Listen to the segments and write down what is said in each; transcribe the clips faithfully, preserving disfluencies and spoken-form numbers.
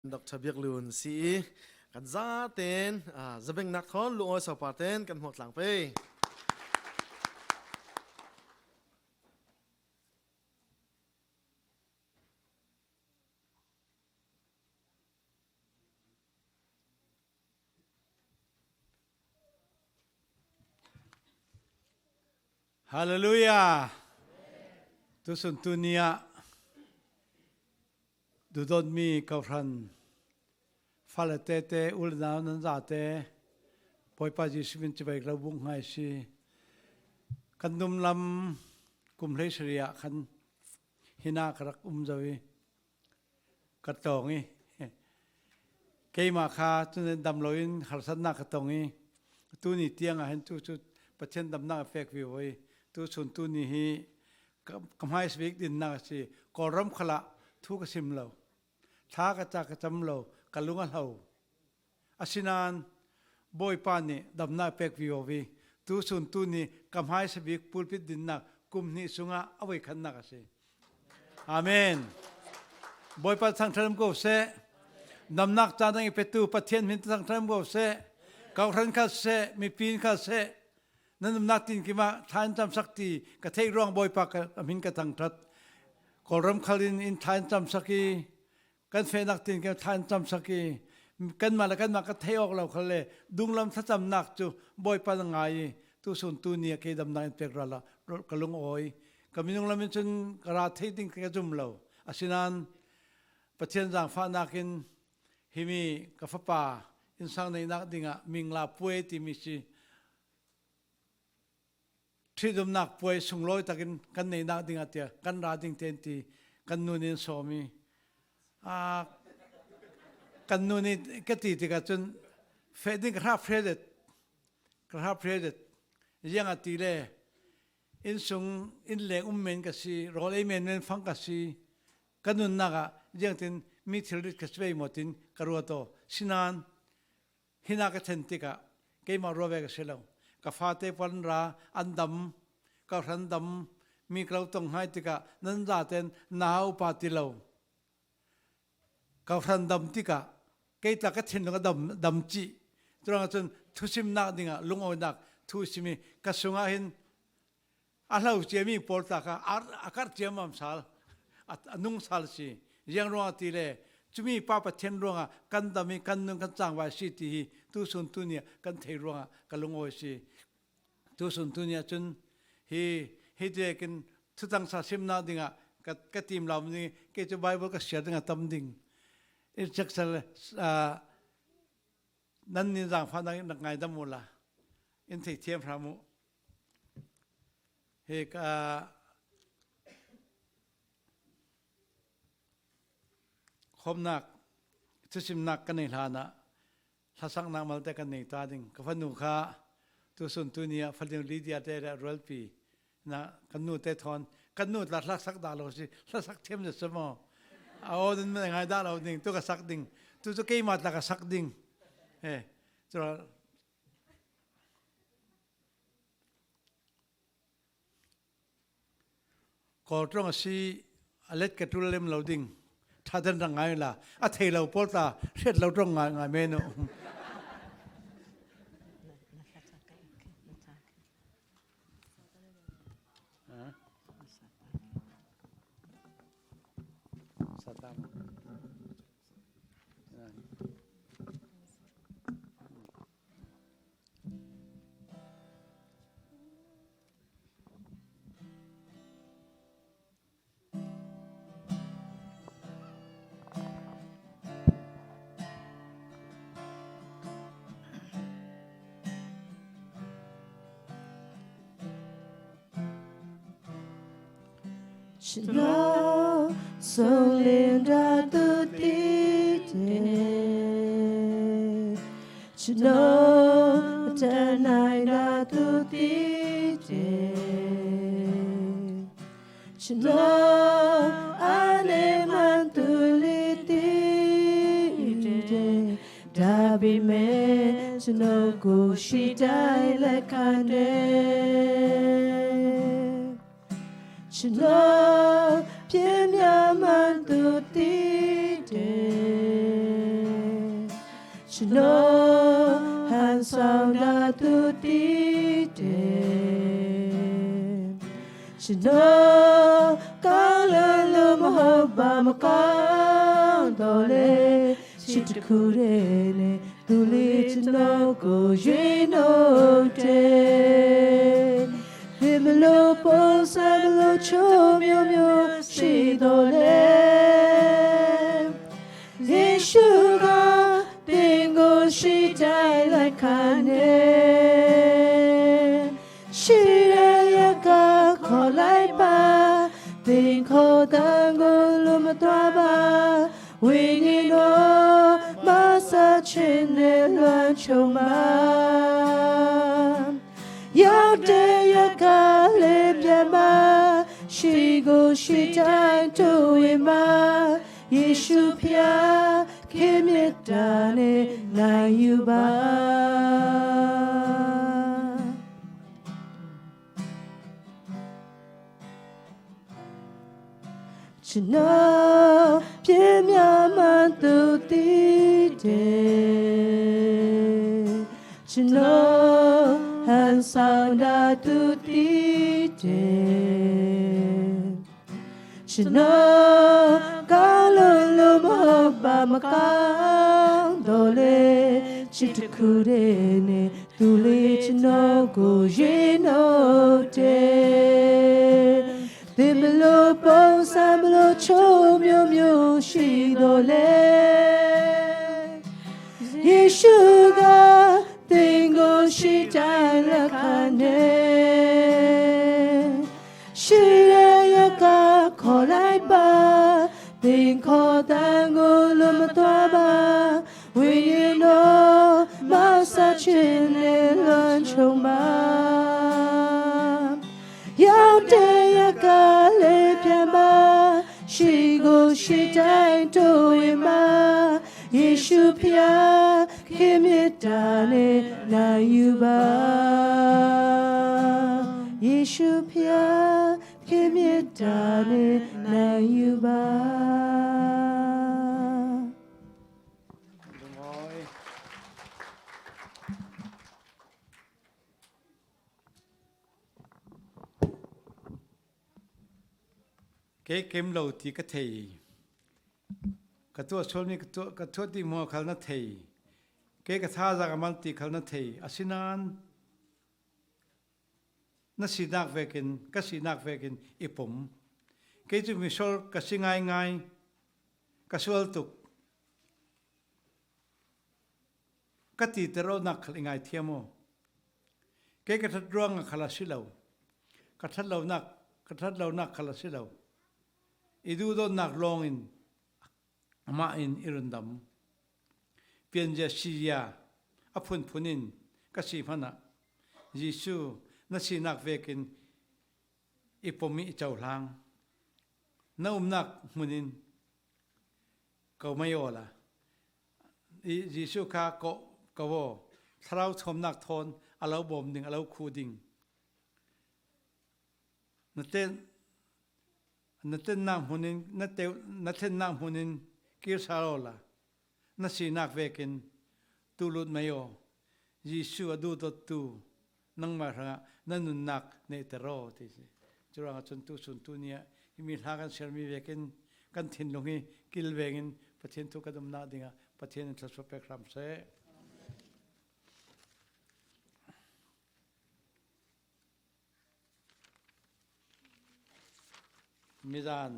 Doctor Biak Lun si i, kan zaten, ah, zabennak thawn lungawi sopaten kan hmuak tlang pei. Halleluiah. Tusun tuni ah duhdawtmi kohhran fale tete, u le nau nan zate, Bawipa Jesuh min cibai ka lo buk hngai si. Kan dum lam kum hleisarih ah khan hina ka rak um zo i, ka tong i, keimah kha cun dam loin harsatnak ka tong i, tuni tiang ah hin tu cu Pathian damnak a pek vivo i, tusun tuni hi ka, ka hmaisa bik dinnak a si. Kawlram khal ah thu ka sim lo, thla ka ca ka cam lo, ka lung a hlo. Asinain Bawipa nih damnak pek vivo i, tusun tuni ka hmaisa bik pulpit dinnak kum hnih sungah a voikhatnak a si. Amen. Bawipa thangṭhat ko seh. Damnak ca dang i petu Pathian hmin thangṭhat ko seh. Kohhran khal seh, mipi khal seh, nan damnak tinkim ah thla in camsak ti ka theih ruang Bawipa ka, a hmin ka thangṭhat. Kawlram khal in, in thla in camsak i, kan fehnak tin kan thla in camsak i, kanmah le kanmah ka theih awk lo khal le, dunglam thlacamnak cu Bawipa na ngai i, tusun tuni ah kei damnak in pek ral ah ka lung awi. Ka minung lam in cun ka ra thei ding ka zum lo. Asinain Pathian zaangfahnak in himi ka fapa innsang neihnak dingah mingla puai timi si. Ṭhitumnak puai sunglawi takin kan neihnak dingah tiah kan ra ding ten ti kan nu nih an sawm i, aa, kan nu nih ka ti tikah cun feh ding ka hra phredet, ka hra phredet. Ziangahtile innsung inn leng um men ka si, rawl ei men men fang ka si, ka nunnak ah ziangtin mi thilrit ka si ve maw tin ka ruat aw. Sinain hina ka thlen tikah keimah rua ve ka si lo. Ka fate pawl an ra, an dam, ka hran dam, mi ka lo tong hngai tikah nan zaten na upa ti lo. Ka hran dam tikah kei tla ka thinlung a dam, dam cih. Curuangah cun thusimnak dingah lungawinak thu simi ka sungah hin a hlo ciami pawl tla kha a, a karh ciammam sal, a, a nung sal si. Ziang ruangah tile, cumi pa Pathian ruangah kan dam i kan nun kan cangvai si ti hi tusun tuni ah kan thei ruangah ka lungawi si. Tusun tuni ah cun hi, hi tekin thutangsa simnak dingah ka, ka tim lam ding i, kei cu Bible ka siar dingah tam ding. In cek sal, aa, Nan nih zaangfahnak in rak ngaidam uhla, in theithiam hram uh. Hi ka khawmnak, thusimnak kan nei hlan ah hlasaknak malte kan nei ta ding. Ka fanu kha tusun tuni ah fanu Lydia te le rualpi na kan nu te thawn, kan nu tla hlasak dah lo si, hlasak thiam zet si maw? A aw, nan ngai dah lo ding, tu ka sak ding, tu cu keimah tla ka sak ding. He, cura Kawl ṭong a si, a let ka ṭul lem lo ding. Ṭha ten rak ngai la, a thei lo pawl tla hriat lo ṭong ngai, ngai men uh. Cino sunglim datu tite, cino tanai datu tite. Cino ane mantuliti de dabi me cino kushita ile kande. Cino piemia mantuti de. ကျွန်တော်ဟန်ဆောင်တာသူတည်တယ်။ ကျွန်တော်ကောင်းလွင်လို့မဟုတ်ပါ မကောင်းတော့လေ ချစ်တစ်ခုတည်းနဲ့သူလေးကျွန်တော်ကိုရွေးနှုတ်တယ်။ ဘယ်မလို့ပုံစံမလို့ချိုးမျိုးမျိုးရှိတော့လဲ ယေရှုကသင်ကိုရှိတိုင်းလက်ခံတယ်။ ရှိတဲ့ရက်ကခေါ်လိုက်ပါ။ သင်ခေါ်သံကိုလိုမသွားပါ။ ဝိညာဉ်တော်မဆာချင်တဲ့လွှမ်းခြုံပါ။ ရောက်တဲ့ရက်ကလည်းပြန်ပါ။ ရှိကိုရှိတိုင်းတူဝေမှာယေရှုဖျားခင်မြတ်တာနဲ့နိုင်ယူပါ။ ကျွန်တော်ပြင်းများမှသူတည်တယ်။ ကျွန်တော်ဟန်ဆောင်တာသူတည်တယ်။ ကျွန်တော်ကောင်းလို့လို့မဟုတ်ပါ မကောင်းတော့လေ ချစ်တစ်ခုတည်းနဲ့သူလေးကျွန်တော်ကိုရွေးနှုတ်တယ်။ ဘယ်မလို့ပုံစံမလို့ချိုးမျိုးမျိုးရှိတော့လဲ ယေရှုကသင်ကိုရှိတိုင်းလက်ခံတယ်။ ရှိတဲ့ရက်ကခေါ်လိုက်ပါ။ သင်ခေါ်သံကိုလိုမသွားပါ။ ဝိညာဉ်တော်မဆာချင်နဲ့လွှမ်းခြုံပါ။ ရောက်တဲ့ရက်ကလည်းပြန်ပါ။ ရှိကိုရှိတိုင်းတူဝေမှာယေရှုဖျားခင်မြတ်တာနဲ့နိုင်ယူပါ။ ယေရှုဖျားခင်မြတ်တာနဲ့နိုင်ယူပါ။ ကဲ ကဲမလို့တီကထေး ကတူအဆွေမီကတူကတူတီမောခလနထေး ကဲကថាစကားမန်တီခလနထေး အစနန် နစီနက်ဝဲကင် ကစီနက်ဝဲကင် အပုံ ကဲတူမီဆွေကစီငိုင်းငိုင်း ကဆွေတုက ကတီတရောနက်ခလငိုင်းထီမော ကဲကထတ်ရောငါခလစီလဝ် ကထတ်လဝ်နက် ကထတ်လဝ်နက်ခလစီလဝ် အဒူဒိုနက်ရောငင် အမအင်အရုန်ဒမ် ပျံဇစီယအဖုန်ဖုန်င် ကစီဖန ယေရှု နစီနက်ဝဲကင် အပုံမီအချောလင် နအုံနက်မုန်င် ကဝ်မယောလ ယေရှုခါကဝ် သရောင်းထုံနက်ထုံ အလဝ်ဘုံဒင် အလဝ်ခူဒင် နတ့ နတ့နက်မုန်န နတ့ နတ့နက်မုန်န ကီဆာရောလ နစီနက်ဝဲကင် တူလုတ်မယော ယေရှုအဒူတတူ နင်မရင နနုန်နက် နတရော တီစီ ကျူရင အစွန်တူစွန်တူနီယ ဟိမီလၢ်ကၢ်ဆၢမီဝဲကင် ကၢ်ထံၣ်လူင်ဟိ ကီလ်ဝဲကင် ပထံၣ်တူကဒုံနက်ဒင် ပထံၣ်ထူဆူပက်ခရမ်စဲ မီဇန်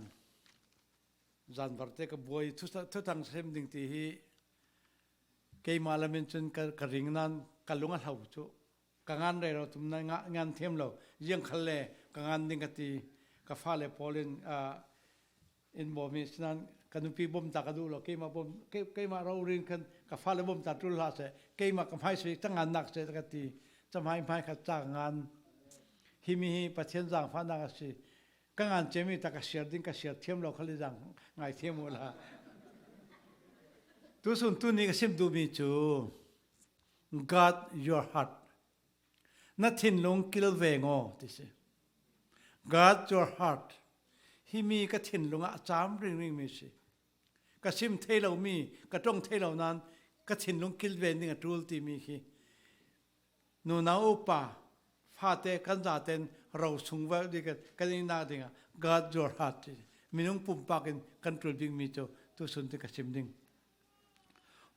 ဇန်ဘတ်တဲကဘွိုး ထူထူထူထူဆမ်ဒင်တီဟီ ကဲမလမင်စွန်ကကရင်နန် ကလူငါဟဝ်ဆူ ကငန်ရဲရောတုမ်နငါ ငန်ထမ်လဝ် ယင်ခလဲ ကငန်ဒင်ကတီ ကဖလဲ ပောလင် အ အင်ဘိုမီစနန် ကနုပီဘုံတကဒူလဝ် ကဲမဘုံ ကဲ ကဲမရောရင်းခန် ကဖလဲဘုံတတူလဟစဲ ကဲမကမိုင်းစဲ တငန်နက်စဲတကတီ တမိုင်းမိုင်းခတငန် ဟိမီဟိ ပထံၣ်ဇင်ဖနက်စီ ကငန်စဲမီတကဆဲဒင် ကဆဲထမ်လဝ် ခလီဇင် ငိုင်းထမ်မူလႃ တူစွန်တူနီကဆမ်ဒူမီဆူ God your heart နထံၣ်လူင်ကီလ်ဝဲငို တီစီ God your heart ဟိမီကထံၣ်လူင်အချမ်ရင်းရင်းမီစီ ကဆမ်ထဲလဝ်မီ ကတွင်ထဲလဝ်နန် ka thinlung kilven ding a ṭul timi khi nunau upa, fate kan zaten ro sung vel ding kan, kan innak dingah guard your heart ti minung pumpakin kan ṭul bikmi cu tusun ti ka sim ding.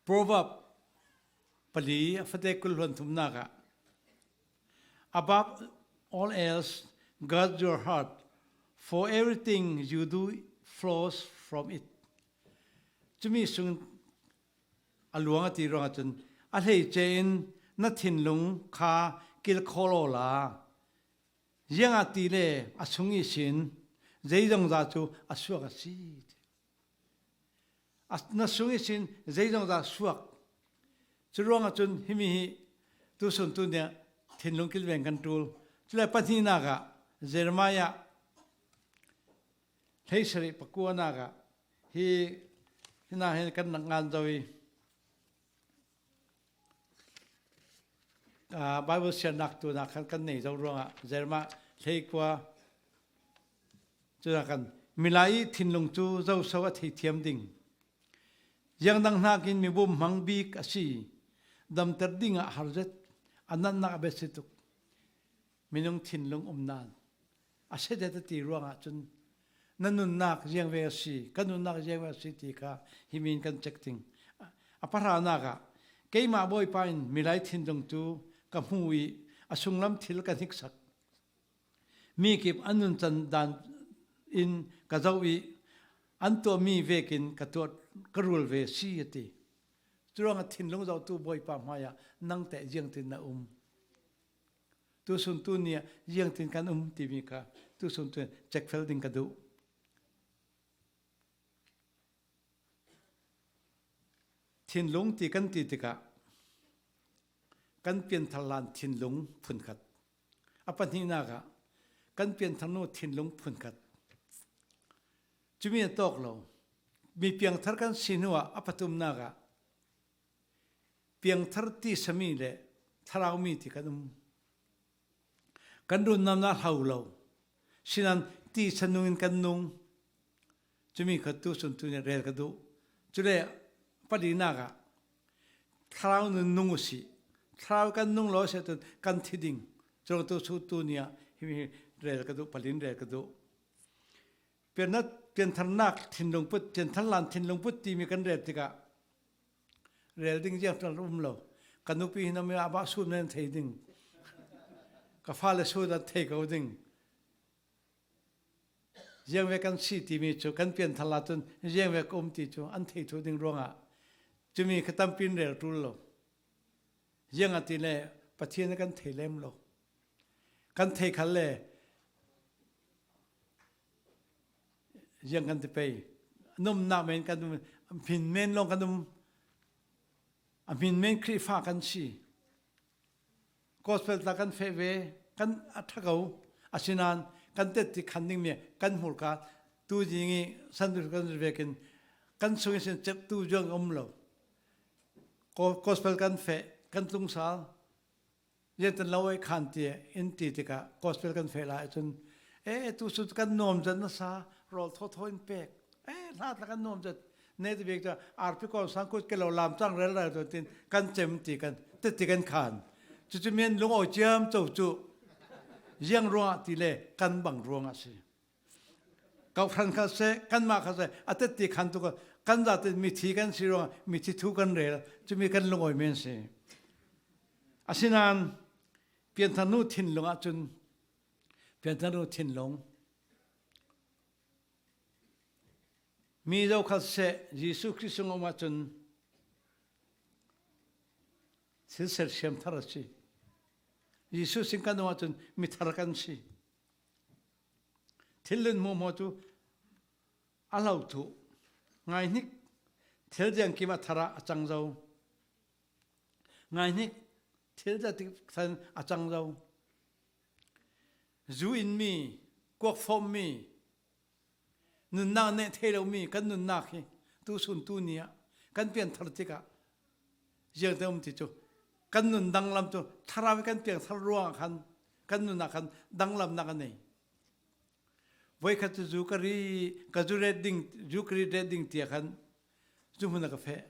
Proverb pali a fate kul hluan thumnak ah, "Above all else, guard your heart, for everything you do flows from it." Cumi sung a luang a ti ruangah cun a hleice in na thinlung kha kilkhawl awla, ziangahtile a sung ihsin zeizongza cu a suak a si. A, na sung ihsin zeizongza suak. Curuangah cun himi hi tusun tu nih thinlung kilven kan ṭul. Cule pahnihnak ah Jeremiah hleisarih pakuanak ah hi, hina hin kan rak ngan zo i, aa, Bible siarnak tunak khan kan nei zo ruangah Jeremiah hleikua cunak kan, "Milai ih thinlung cu zoso a theithiam ding? Ziangdang hnakin mibum hmang bik a si, damter dingah har zet, a natnak a biasi tuk." Minung thinlung um nan a si zet a ti ruangah cun na nunnak ziangvek a si, ka nunnak ziangvek a si ti kha himi in kan cek ding. A pahranak ah, "Keimah Bawipa in milai thinlung cu ka hmu i a sunglam thil ka hniksak. Mi kip an nuncan dan in ka zoh i an tuahmi vekin ka tuah, ka rul ve a si," a ti. Curuangah thinlung zohtu Bawipa hmaiah nang teh ziangtin na um? Tusun tu nih ziangtin kan um timi kha tusun tu cekfel ding ka duh. Thinlung ti kan ti tikah kan pianthar hlan thinlung phunkhat, a pahnihnak ah kan pianthar nu thinlung phunkhat. Cumi a tawk lo, mi piangthar kan si hnuah a pathumnak ah piangthar tisa mi le thlarau mi ti kan um. Kan rundamnak hlo lo, sinan tisa nungin kan nung. Cumi kha tusun tu nih rel ka duh. Cule palinak ah thlarau nun nung uhsi. Thlarau kan nung lo si ahcun kan thi ding. Curuang tusun tu nih ah himi hi rel ka duh, palin rel ka duh. Pianna, piantharnak thinlung put, pianthar hlan thinlung put timi kan rel tikah rel ding ziangtal um lo. Ka nupi hin a mi ah bah sum nan thei ding. Ka fale sum nan thei ko ding. Ziangvek kan si timi cu kan pianthar hlan cun ziangvek ka um ti cu an thei thluh ding ruangah cumi kha tampi in rel ṭul lo. Ziangahtile Pathian kan thei lem lo. Kan thei khal le ziang kan ti pei. Numnak men kan um, hmin men lawng kan um, a hmin men Khrihfa kan si. Gospel tla kan feh ve, kan a ṭha ko, asinain kan tetti khan dingmi kan hmurka tu ding i san kan vekin kan sung ihsin cep tu zuang um lo. Go-, gospel kan feh, kan tlungsal, ziangtin lo ei khan ti in ti tikah gospel kan feh lai ahcun, "E, tusun kan nuam zat nasa, rawl thawthaw in pek. E, hla tla kan nuam zat. Ne ti bik cu arpi kawn sang kut ke lo lam cang rel rai tuan tin kan cem," ti kan, tetti kan khan. Cucu men lungawi ciam co cu ziang ruangah ti le kan bang ruangah si. Kawhhran kha seh, kanmah kha seh, a tetti khan tuk, kan zate mithi kan si ruangah mithi thu kan rel, cumi kan lungawi men si. Asinain pianthar nu thinlung ahcun, pianthar nu thinlung, mi zo kha seh, Jesuh Khrih sung a um ahcun thil sersiam thar a si. Jesuh sin kan um ahcun mi thar kan si. Thil lun hmuahhmuah cu a hlo thuh. Ngaihnik, thil ziangkim a thar ah a cang zo. Ngaihnik, thil zetik san a cang zo. Zu inmi, kuak fawmmi, nunnak neh thei lomi kan nunnak hi tusun tu ni ah kan pianthar tikah ziangte um ti cu kan nun danglam cu thlarau i kan piangthar ruangah khan kan nunnak khan danglamnak a nei. Voikhat cu zu ka ri, ka zu ret ding, zu ka ri ret ding tiah khan zu hmun ah ka feh.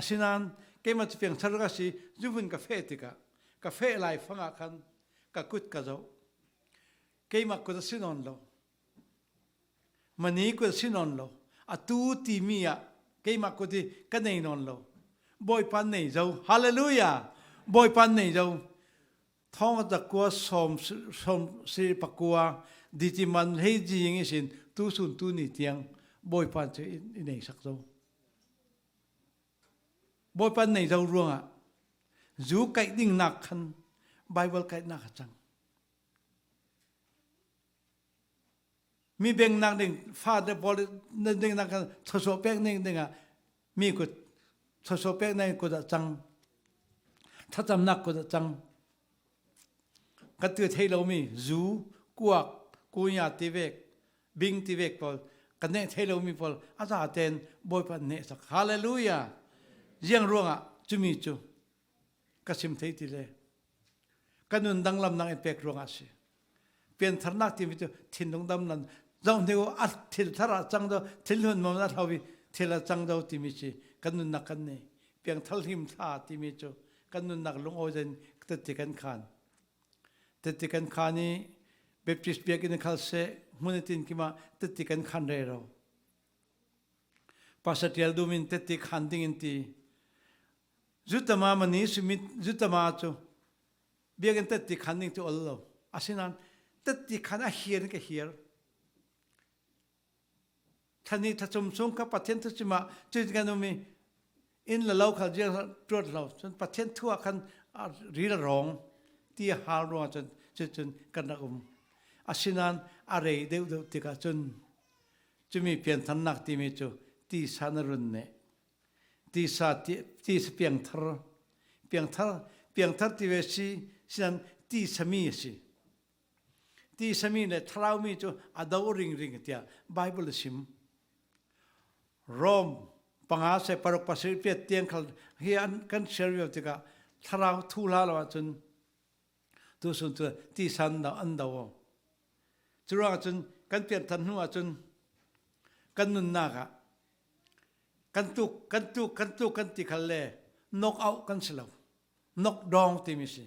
Asinain keimah cu piangthar ka si, zuhmun ka feh tikah ka feh lai fangah khan ka kut ka zoh. Keimah kut a si nawn lo. Mani kut a si nawn lo. Atu timi ah keimah kut hi ka nei nawn lo. Bawipa nei zo. Hallelujah! Bawipa nei zo. Thawngkhat zakua sawm, sawm si pakua ditiman hei zing ihsin tusun tuni tiang Bawipa cu i, i neisak zo. Bawipa nei zo ruangah zu kaih dingnak khan Baibal kaihnak a cang. Mi bengnak ding, fate pawl dingnak khan thluasuah pek ding dingah mi kut, thluasuah peknak kut a cang, thlacamnak kut a cang. Ka tuah thei lomi zu, kuak, kunya tivek, bing tivek pawl, ka neh thei lomi pawl a zaten Bawipa nehsak. Hallelujah! Ziang ruangah cumi cu ka sim thei ti le ka nun danglamnak in pek ruangah a si. Piantharnak timi cu thinlung damlam zoh hnu a thil thar a cang zo, thil hun maw a hlo i thil a cang zo timi si. Kan nunnak kan nei. Piangthar him thla timi cu kan nunnak lungawi zan teti kan khan. Teti kan khan i Baptist biakinn khal seh, hmun a tin kimah teti kan khan rero. Pastor Tial Dum in teti khan ding in ti. Zutama mani sumit zutama cu biakinn teti khan ding cu ol lo. Asinain teti khan a hiar in ka hiar. Thani thacum sung kha Pathian thu cimah cuih kan um i inn le lo khal ziang tuat lo. Cun Pathian thu ah khan a ril a rawng ti a hal ruangah cun cuih cun kan rak um. Asinain a rei deuhdeuh tikah cun cumi piantharnak timi cu tisa na run neh. Tisa, ti, tisa piangthar, piangthar, piangthar ti ve si, sinan tisa mi a si. Tisa mi le thlarau mi cu a do ringring tiah Baibal a sim. Rom panga se paruk pasarih piat tiang khal hi an kan siar viau tikah thlarau thu hla lo ahcun tusun tu tisa an do, an do. Curuangah cun kan pianthar hnu ahcun kan nunnak ah kan tuk, kan tuk, kan tuk kan ti khalle knock out kan si lo. Knock down timi si.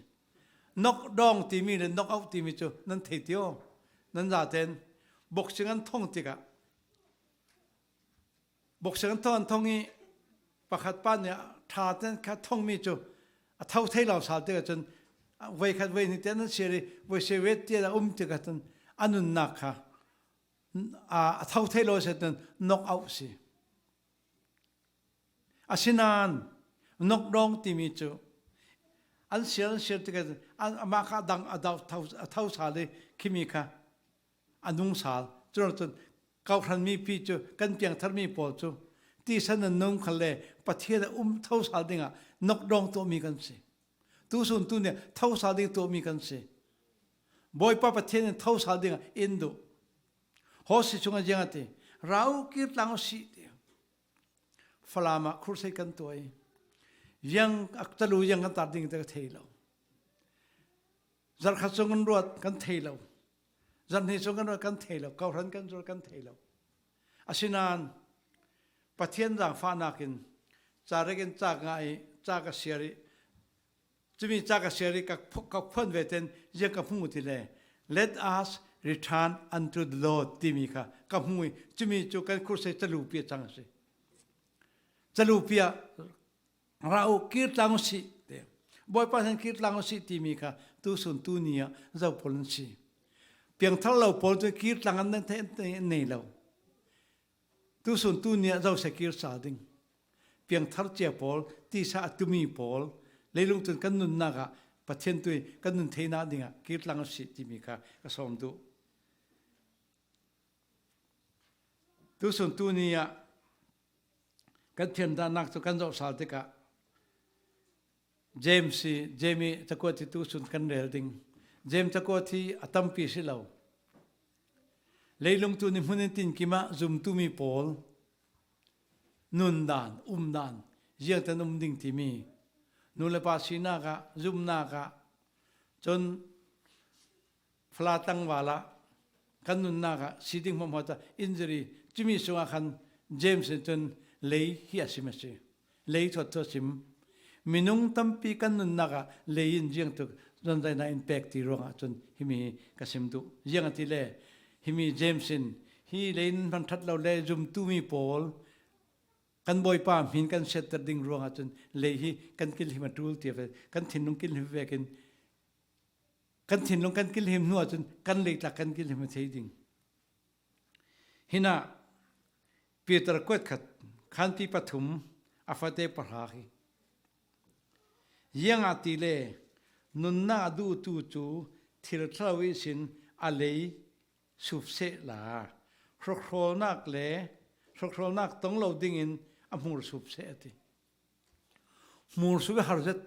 Knock down timi le knock out timi cu nan thei ti aw. Nan zaten boxing an thong tikah boxing an thong, an thong i pakhat pa nih ṭha tein kha thongmi cu a tho thei lo sal tikah cun voikhat voihnih tiah nan siar i voiset tiah a um tikah cun a nunnak kha a, a tho thei lo si ahcun knock out si. Asinain knock down timi cu an siar, an siar tikah cun an, amah kha a dang a dau tho, a tho sal i khimi kha a nung sal. Curuangah cun kawhhran mipi cu kan piangtharmi pawl cu tisa nan nung khalle Pathian a um tho sal dingah knock down tuahmi kan si. Tusun tu nih tho sal ding tuahmi kan si. Bawipa Pathian in tho sal dingah in duh. Hosea sungah ziang a ti, ra uh, kir tlang uh sih, ti. Falam ah crusade kan tuah i ziang a talu ziang kan tar ding te ka thei lo. Zarhkhat sung kan ruat kan thei lo. Zarhhnih sung kan ruat kan thei lo. Kawhhran kan zuar kan thei lo. Asinain Pathian zaangfahnak in ca rek in ca ngah i ca ka siar i cumi ca ka siar i ka phu-, ka phuan ve tein ziang ka hmu ti le, "Let us return unto the Lord," timi kha ka hmu i cumi cu kan crusade calupi a cang a si. Calupi ah ra uh, kir tlang uh sih, ti. Bawipa hnen kir tlang uh sih timi kha tusun tu ni ah zo pawl an si. Piangthar lo pawl cu kir tlang an nei, an nei lo. Tusun tu ni ah zo si kir sal ding. Piangthar cia pawl, tisa a tumi pawl, leilung cun kan nunnak ah Pathian tu i kan nun theinak dingah kir tlang uh sih timi kha ka sawm duh. Tusun tu ni ah kan thiamdahnak cu kan zoh sal tikah James hi, James hi cakuat hi tusun kan rel ding. James cakuat hi a tampi si lo. Leilung tu ni hmun in tin kimah zumtumi pawl nundan, umdan, ziangtan um ding timi, nu le pa sinak ah, zumnak ah, cun fala tlangval ah kan nunnak ah si ding hmuahhmuah ta injury, cumi sungah khan James nih cun lei hi a sim a si. Lei thuat thuat sim. Minung tampi kan nunnak ah lei in ziangtuk zonzaina in pek ti ruangah cun himi hi ka sim duh. Ziangahtile himi James in hi lei in hmanthat lo le zumtu mi pawl kan Bawipa hmin kan siatter ding ruangah cun lei hi kan kilhim a ṭul ti a ve, kan thinlung kilhim vekin kan thinlung kan kilhim hnu ahcun kan leitlak kan kilhim a thei ding. Hinah Peter kuat khat, khanpi pathum, a fate pahra hi. Ziangahtile nunnak a duhtu cu thil ṭhalo ihsin a lei sup sehla, hrokhrawlnak le hrokhrawlnak tong lo dingin a hmur sup seh a ti. Hmur sup i har zet.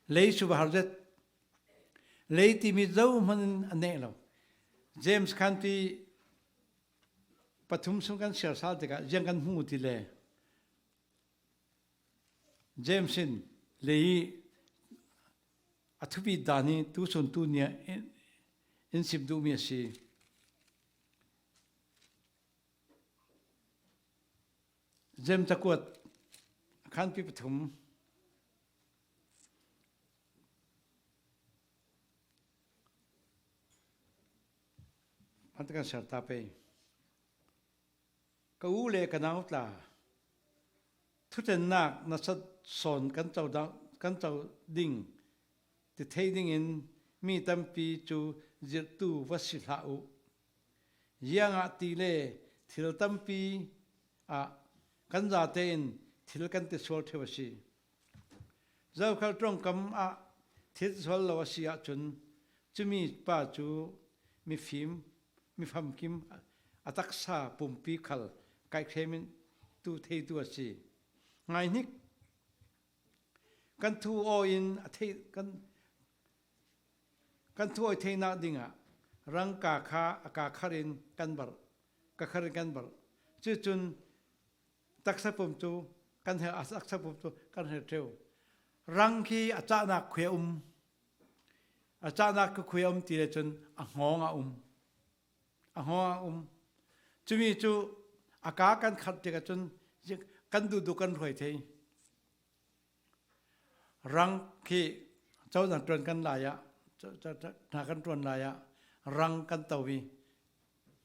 Lei sup a har zet. Lei timi zohman in a neh lo. James khanpi pathum sung kan siar sal tikah ziang kan hmu ti le. James in lei a thupi dan hi tusun tu nia in, in sim duhmi a si. James cakuat khanpi pathum. Hmanta kan ser ta pei. Ka u le ka nau tla, thuṭhennak nasat sawn kan co da-, kan co ding ti thei dingin mi tampi cu zirhtu va si hlah u. Ziangahtile thil tampi ah kan zate in thil kan ti sual ṭheu a si. Zokhal ṭongkam ah thil sual lo a si ahcun cumi pa cu mifim, mifamkim a taksa pumpi khal kaihkhem in tu theitu a si. Ngaihnik, kan thu aw in a thei, kan, kan thu awi theinak dingah rang kaa kha a kaa khar in kan barh, ka khar in kan barh. Cucun taksa pum cu kan her, a taksa pum cu kan her ṭheu. Rang khi a cahnak khui a um. A cahnak khui a um ti le cun a hngawng a um. A hngawng a um. Cumi cu a kaa kan khat tikah cun kan duhduh kan hruai thei. Rang khi conak ṭuan kan lai ah, co-, co-, co-, hna kan ṭuan lai ah rang kan to i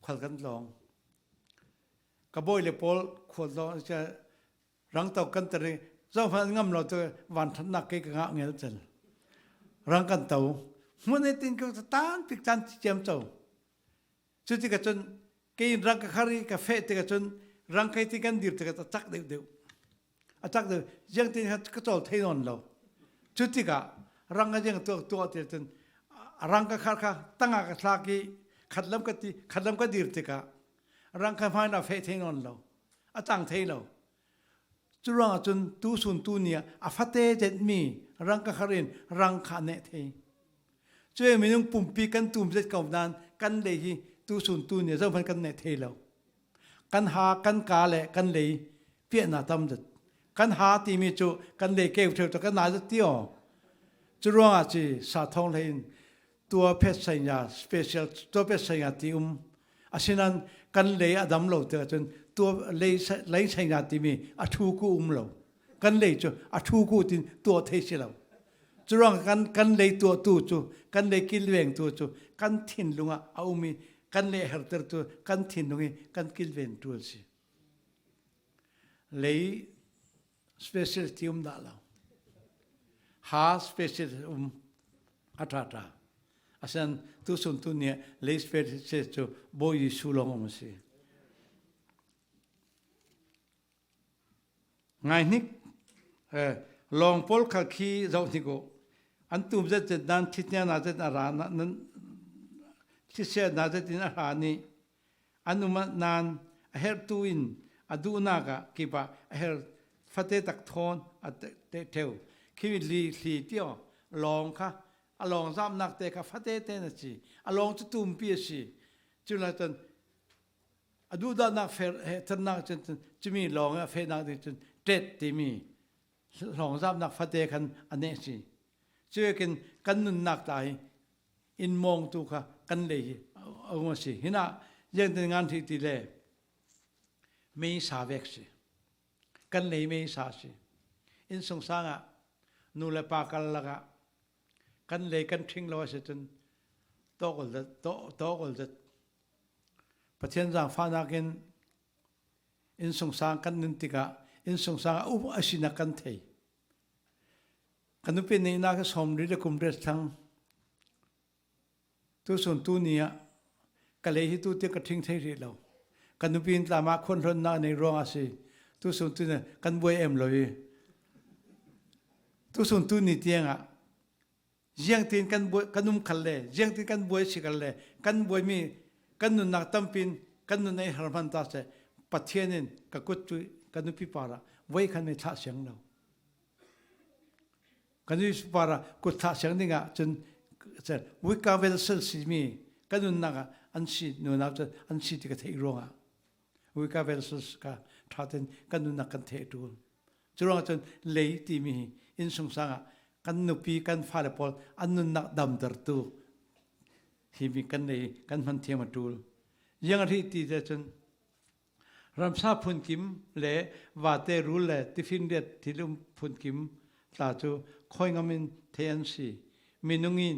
khual kan tlawng. Ka bawi le pawl khual tlawng, cia rang to kan ter i zohman an ngam lo tu vanṭhatnak kei ka ngah ngelcel. Rang kan to. Hmun ei tin ko tan pik tan ciamco. Cutikah cun kei in rang ka khar i ka feh tikah cun rang kei ti kan dir tikah a cak deuh deuh. A cak deuh. Ziangtin kha ka cawl thei nawn lo. Cutikah rang a ziang tuak tuak ti cun a rang ka khar kha tangah ka thlak i khatlam ka ti, khatlam ka dir tikah rang kha hmaina feh thei nawn lo. A tang thei lo. Curuangah cun tusun tu nih a fate zetmi rang ka khar in rang kha a neh thei. Cun minung pumpi kan tum zet ko nain kan lei hi tusun tu nih zohman kan neh thei lo. Kan ha, kan kaa le kan lei piahna tam zet. Kan ha timi cu kan lei keu ṭheu tu kan nai zet ti aw. Curuangah ci sa thawng hlei in tua phet sainya special, tua phet sainya ti um. Asinain kan lei a dam lo tikah cun tua lei sa-, lei sainya timi a ṭhu ku um lo. Kan lei cu a ṭhu ku tin tuah thei si lo. Curuang kan, kan lei tuahtu cu, kan lei kilvengtu cu kan thinlung ah a um i kan lei a hertertu kan thinlung i kan kilven ṭul si. Lei speciality um dah lo. Ha speciality um a ṭha ṭha. Asinan tusun tu nih lei speciality cu Bawi Jesuh lawng um a si. Ngaihnik, eh, lawng pawl khal khi zoh hnik uh. An tum zet zet nain thihniana zet a ra na-, nan, thihsiatna zet in a hra nih. An um nain a herhtu in a duhnak ah kip ah a her fate tak thawn a te-, te-, ṭheu. Khi hli, hli ti aw, lawng kha, a lawng zamnak te kha fate te na si. A lawng cu tumpi a si. Cu lai cun a duhdahnak fer-, hehternak cun, cun, cumi lawng a fehnak ding cun ṭet timi lawng zamnak fate khan a neh si. Cuvekin kan nunnak ta hi in mawngtu kha kan lei hi a um a si. Hinah ziangtin ngan hrih ti le mei sa vek si. kan lei mei sa si. Innsungsangah nu le pa kal lakah kan lei kan ṭhing lo a si cun tawk ol zet, tawk, tawk ol zet. Pathian zaangfahnak in innsungsang kan nun tikah innsungsang a up a sinak kan thei. Ka nupi neihnak hi sawmli le kum riat thlang. Tusun tuni ah ka lei hi tu tiang ka ṭhing thei rih lo. Ka nupi in tlamah khuanhlonnak a nei ruangah a si. Tusun tuni ah kan buai em lo i tusun tuni tiangah ziangtin kan buai, kan um khal le, ziangtin kan buai si khal le, kan buaimi, kan nunnak tampi in kan nun ei har hman ta seh. Pathian in ka kut cu ka nupi parah voi khan ei thlah siang lo. Kan nupi parah kut thlah siang dingah cun, cun weaker vessels simi kan nunnak ah an si, nunau cu an si ti ka theih ruangah weaker vessels kha ṭha tein kan nunnak kan theh a ṭul. Curuangah cun lei timi hi innsungsang ah kan nupi, kan fale pawl an nunnak damtertu himi kan lei kan hman thiam a ṭul. Ziang a hrih ti te cun, ramsa phunkim le vate rul le tiffin riat thil um phunkim tla cu khawi ngam in thei an si. Minung in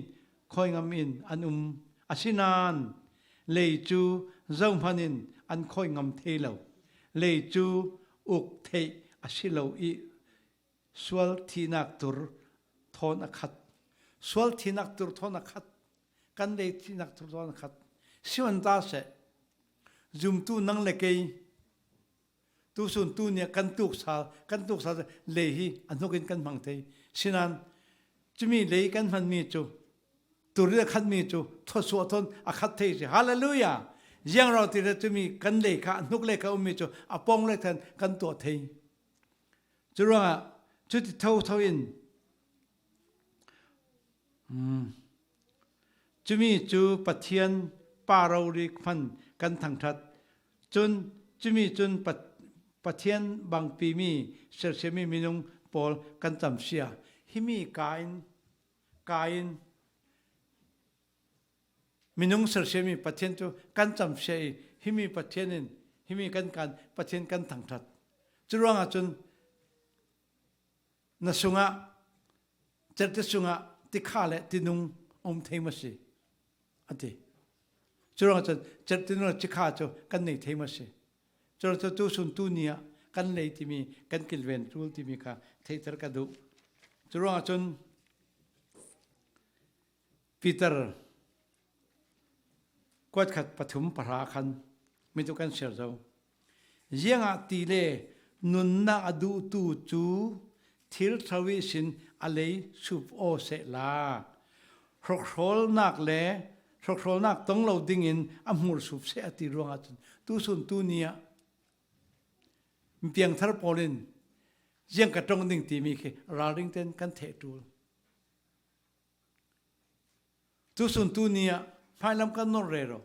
khawi ngam in an um. Asinain lei cu zohman in an khawi ngam thei lo. Lei cu uk theih a si lo i sual thihnak tur thawn a khat. Sual thihnak tur thawn a khat. Kan lei thihnak tur thawn a khat. Si man ta seh. Zumtu nang le kei tusun tuni ah kan tuksal, kan tuksal lei hi a hnukin kan hmang thei. Sinain cumi lei kan hmanmi cu, turin a khatmi cu thawsuah thawn a khat thei si. Hallelujah! Ziangruang ti le cumi kan lei kha, a hnuk lei kha ummi cu a pawng lei than kan tuah thei. Curuangah cuti thotho in, um, cumi cu Pathian pa rori hman kan thangṭhat. Cun cumi cun Pa-, Pathian bangpimi sersiammi minung pawl kan camsia. Himi ka in, ka in minung sersiammi Pathian cu kan camsia i himi Pathian in, himi kan kan Pathian kan thangṭhat. Curuangah cun na sungah, cerhti sungah tikha le tinung a um thei maw si? A ti. Curuangah cun cerhti nung le tikha cu kan nei thei maw si? Curuangah cun tusun tuni ah kan lei timi, kan kilven ṭul timi kha theihter ka duh. Curuangah cun Peter kuatkhat pathum pahra khan mi tu kan siar zo. Ziangahtile nunnak a duhtu cu thil thlo ihsin a lei sup aw sehla, hrokhrawlnak le hrokhrawlnak tong lo dingin a hmur sup seh a ti ruangah cun tusun tuni ah mipiangthar pawl in ziang ka ṭong ding timi khi ralring tein kan theh ṭul. Tusun tuni ah hmailam kan nor rero.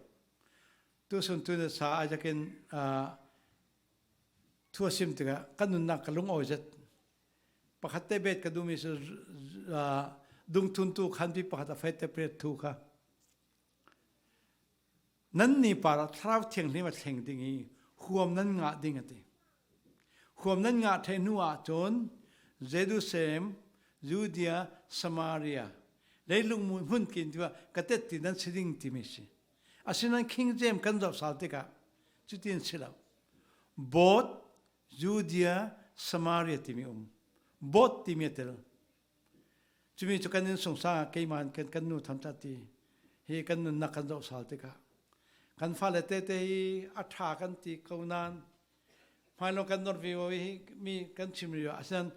Tusun tuni sa Isaac in, aa, thu a sim tikah ka nunnak ka lungawi zet. Pakhat te bet ka duhmi si, aa, dungthuntu khanpi pakhat a faite pret thu kha. Nannih parah Thlarau Thianghlim a thleng ding i huam nan ngah ding a ti. Huam nan ngah theih hnu ahcun Jerusalem, Judea, Samaria, leilung hmun kin tiah ka tetti nan si ding timi si. Asinain King James kan zoh sal tikah cutin si lo. Both Judea, Samaria timi um. Both timi a tel. Cumi cu kan innsungsang ah keimah in kan, kan nu thamcat ti hi kan nunnak kan zoh sal tikah kan fale tete hi a ṭha kan ti ko nain hmailawng kan nor vivo hi mi kan chim rih asinain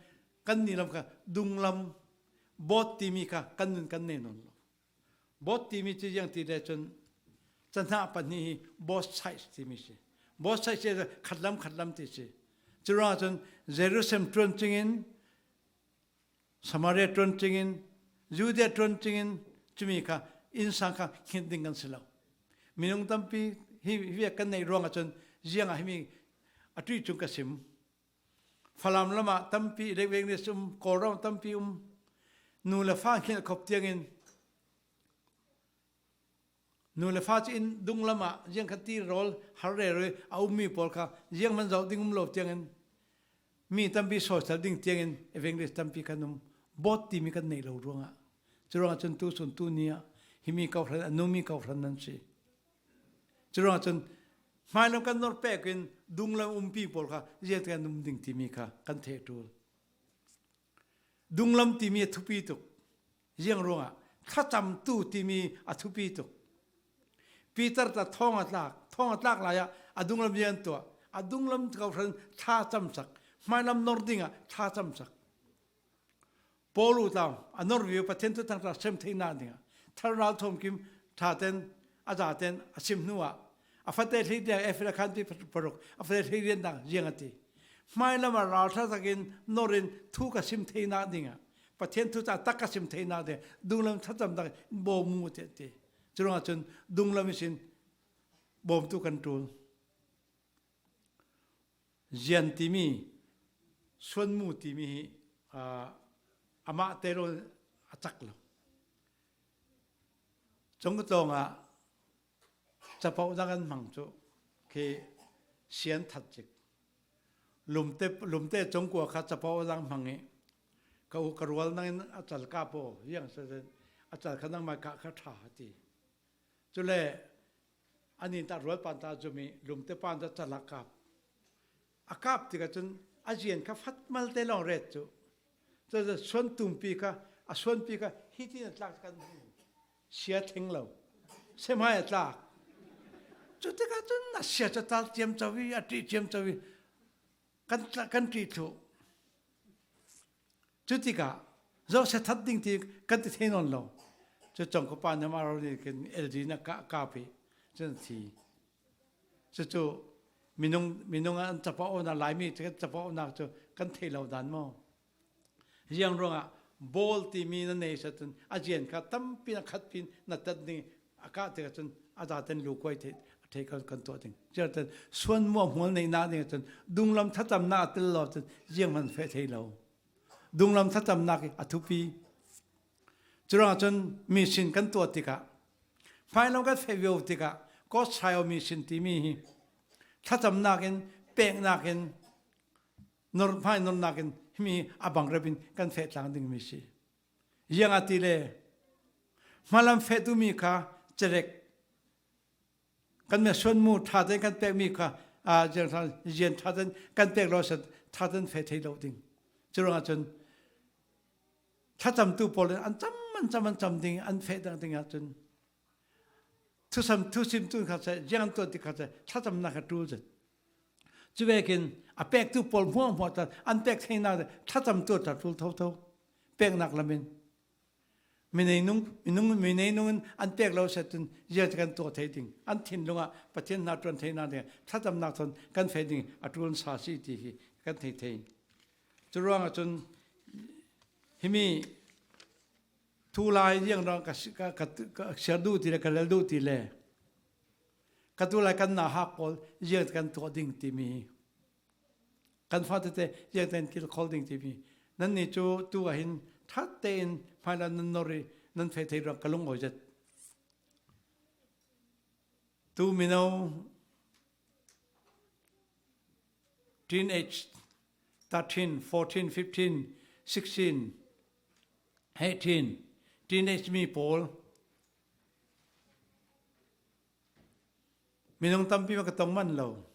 kan nilam kha dunglam both timi kha kan nun kan nei nawn lo. Both timi cu ziang ti le cun cahnah pahnih hi both sides timi si. Both sides hi khatlam khatlam ti si. Curuangah cun Jerusalem ṭuan cingin Samaria ṭuan cingin, Judea ṭuan cingin, cumi kha innsang kha hngilh ding kan si lo. Minung tampi hi, hi kan neih ruangah cun ziangah himi a ṭuih cung ka sim. Falam lamah tampi, Lek Vengnis um, Kawlram tampi um. Nu le fa hngilh khop tiangin, nu le fa cu inn dunglam ah ziang kha ti rawl har rero i a ummi pawl kha zianghman zoh ding um lo tiangin Mi tampi sawsal ding tiangin evangelist tampi kan um, board timi kan neih lo ruangah. Curuangah cun tusun tuni ah himi kohhran, a nungmi kohhran nan si. Curuangah cun hmailam kan nor pek in dunglam umpi pawl kha ziangtin an um ding timi kha kan theh ṭul. Dunglam timi a thupi tuk. Ziang ruangah thlacamtu timi a thupi tuk. Peter tla thawng a tlak, thawng a tlak lai ah a dunglam ziang tuah, a dunglam kohhran thlacamsak, hmailam nor dingah thlacamsak. Paul u tla a nor viu Pathian thuthang tla sem theinak dingah thlarau thawmkim ṭhaten a zaten a sim hnuah a fate hleiriat, Efesa khanpi paruk, a fate hleiriatnak ziang a ti. Hmailam ah ralṭha takin nor in thu ka sim theinak dingah, Pathian thu ca tak ka sim theinak dingah dunglam thlacamnak bawm mu tiah ti. Curuangah cun dunglam ihsin bawmtu kan ṭul. Zian timi, suanmu timi hi, aa, amah te lo a cak lo. Congka tlawngah capohnak an hmang cu khi sian that cik. Lumte, lumte congkua kha capohnak hmang i ka u ka rual nangin a cal kap aw, ziang sesen a cal kha nangmah kah kha ṭha a ti. Cule a nin ta rual pan ta zum i lumte pan ta cal a kap. A kap tikah cun a zian kha fat malte lawng ret cu. Cun suan tumpi kha, a suanpi kha hitin a tlak kan hmu. Sia theng lo. Semhai a tlak. Cutikah cun a sia cu tal ciamco i, a ṭih ciamco i kan tla-, kan ṭih thluh. Cutikah Joseph that ding ti kan ti thei nawn lo. Cu congka pa nih amah rori kin L G na kah, kap i cun a thi. Cucu minung, minung an capoh awknak, Laimi cu kan capoh awknak cu kan thei lo dan maw? Ziang ruangah bawl timi na nei sat cun a zian kha tampi na khatpi na tat ding a kah tikah cun a zaten lukuai thei, a thei kan, kan tuah ding. Ziangtin suan muahmual neihnak ding cun dunglam thlacamnak a tel lo cun zianghman feh thei lo. Dunglam thlacamnak hi a thupi. Curuangah cun mission kan tuah tikah, hmailam kan feh vivo tikah, God's Child Mission timi hi thlacamnak in, peknak in, nor, hmai nornak in himi hi a bangrep in kan feh tlang dingmi si. Ziangahtile hmalam fehtu mi kha cerek, kan misuan mu ṭhaten kan pekmi kha, aa, zian ṭha, zian ṭhaten kan pek lo sat ṭhaten feh thei lo ding. Curuangah cun thlacamtu pawl in an cam, an cam, an cam ding, an feh dang dingah cun thusam, thusimtu kha seh, ziang an tuah ti kha seh, thlacamnak kha ṭul zet. Cuvekin a pektu pawl hmuahhmuah ta an pek theinak le thlacamtu ta ṭul thotho. Peknak lamin minei nung, minung, minei nung in an pek lo sat cun ziang kan tuah thei ding. An thinlung ah Pathian hna ṭuan theinak ding thlacamnak thawn kan feh ding a ṭul sa si ti hi kan thei thei. Curuangah cun himi tulai ziang dang ka si-, ka, ka, ka siar duh ti le, ka lel duh ti le, ka tulai kan nauhak pawl ziang kan tuah ding timi hi. Kan fatete ziangtin kilkhawl ding timi. Nannih cu tu ah hin ṭhat tein hmailam nan nor i nan feh thei ruang ka lungawi zet. Tu mino, teenage, thirteen, fourteen, fifteen, sixteen, eighteen, teenage mi pawl, minung tampi ka tong man lo.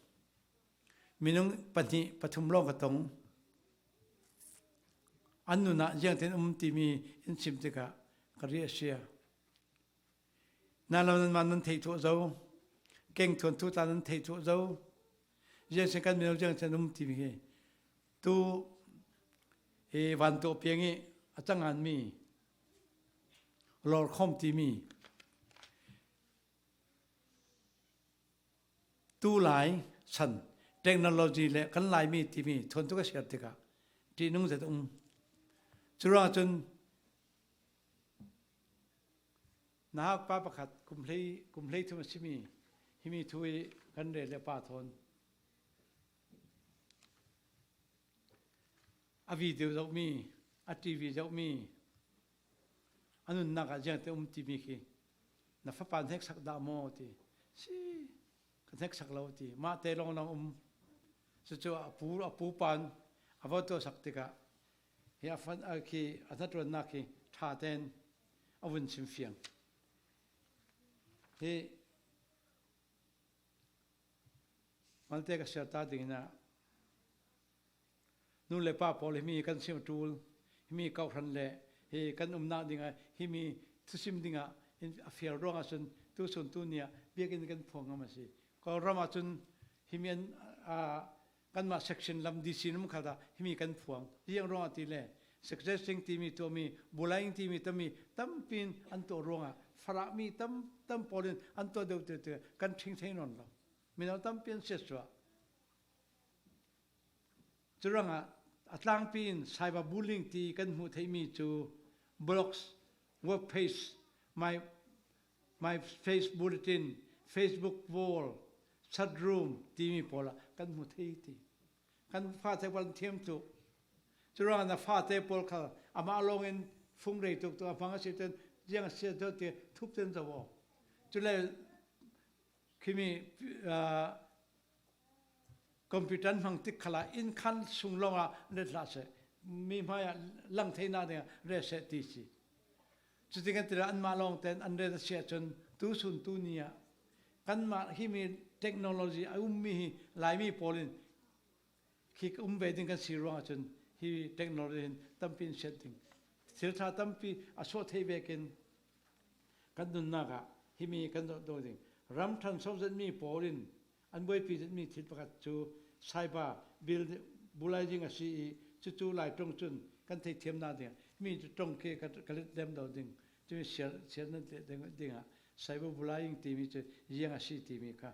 Minung pahnih, pathum lawng ka tong. An nun ah ziangtin um timi in chim tikah ka riah a sia. Nalo nanmah nan theih thluh zo. Keng thuanthu tla nan theih thluh zo. Ziangsin kan mino ziangtin um timi hi. Tu, eh, vantuah piang i a canganmi, lawrkhawm timi, tulai san, technology le kan Laimi timi thuanthu ka siar tikah ṭihnung zet a um. Curuangah cun nauhak pa pakhat kum hlei, kum hlei thum a simi himi thu i kan rel le pa thawn a video zohmi, a T V zohmi, a nunnak ah ziangte um timi khi na fapa hneksak dah maw ti. Si, ka hneksak lo ti. Mah te lawnglawng um. Cucu a pu, a pu pan, a va tuahsak tikah hi a fan, a khi a hnaṭuannak hi ṭha tein a vun simfiang. Hi malte ka siar ta dingin ah, nu le pa pawl, himi kan sim a ṭul, himi kawhhran le hi kan umnak dingah himi thusim dingah in, a fial ruangah cun tusun tuni ah biakinn kan phuang ngam a si. Kawlram ah cun himi an, aa, kanmah section lam D C in um khat ah himi kan phuang. Ziang ruangah tile, Sacred Sing timi tuahmi, Bulaying timi tuahmi tampi in an tuah ruangah Farahmi tam, tam pawl in an tuah deuh deuh deuh kan ṭhing thei nawn lo. Mino tampi an siatsuah. Curuangah a tlangpi in cyberbullying ti kan hmuh theihmi cu blogs, web page, my, my face bulletin, Facebook wall, chat room timi pawl ah kan hmu thei ti. Kan fate pawl an thiam tuk. Curuangah na fate pawl khal amah lawngin fung rei tuk tuk a hmang a si ten ziang a si a deuh ti thup ten zoh aw. Cule khimi, aa, computer an hmang tik khalah inn khan sung lawngah let hlah seh, mi hmaiah lang theinak dingah ret seh ti si. Cuti kan ti le anmah lawngte an ret a si ahcun tusun tuni ah kanmah himi technology a ummi hi Laimi pawl in khi um ve ding kan si ruangah cun hi technology hin tampi in siat ding, thil ṭha tampi a suah theih vekin kan nunnak ah himi kan dawh dawh ding. Ram ṭhan so zetmi pawl in an buaipi zetmi thil pakhat cu cyber bullying a si i cucu Lai ṭong cun kan theithiamnak dingah himi cu ṭong khi ka, ka let lem dawh ding. Cumi siar, siar nan teh ding, dingah cyber bullying timi cu ziang a si timi kha.